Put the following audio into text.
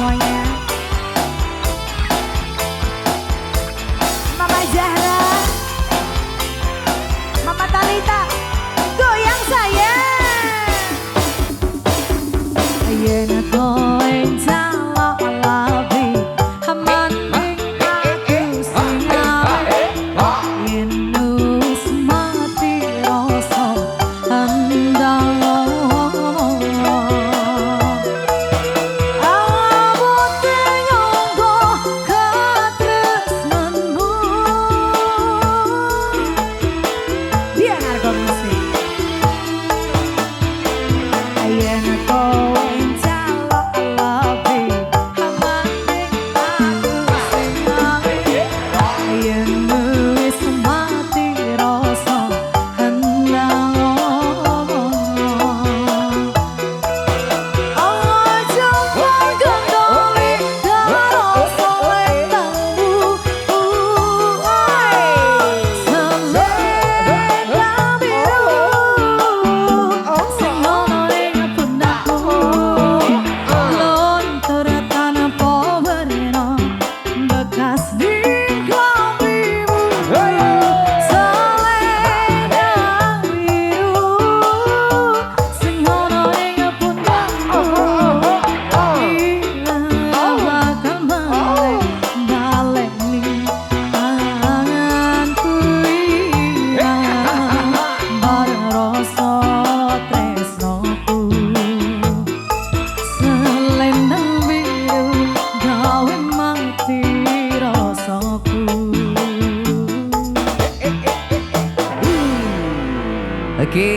semuanya. Mama Zahra, Mama Talita, goyang sayang. Yen kowe njaluk lebih mending aku sing ngalih. Yen wis mati rasa endang abote nyangga katresnanmu. Biar harga musik. Yen kowe njaluk lebih mending aku sing ngalih. Yen wis mati rasa endang aja gondoli karo selendangmu. Selendang biru sing ono ning pundakku, luntur tanpa werna bekas di klambimu. Selendang biru sing ono ning pundakku, ilang bakal malih balik ning tanganku, ilang bareng rasa tresnoku. Selendang biru gawe mati rasaku. Oke.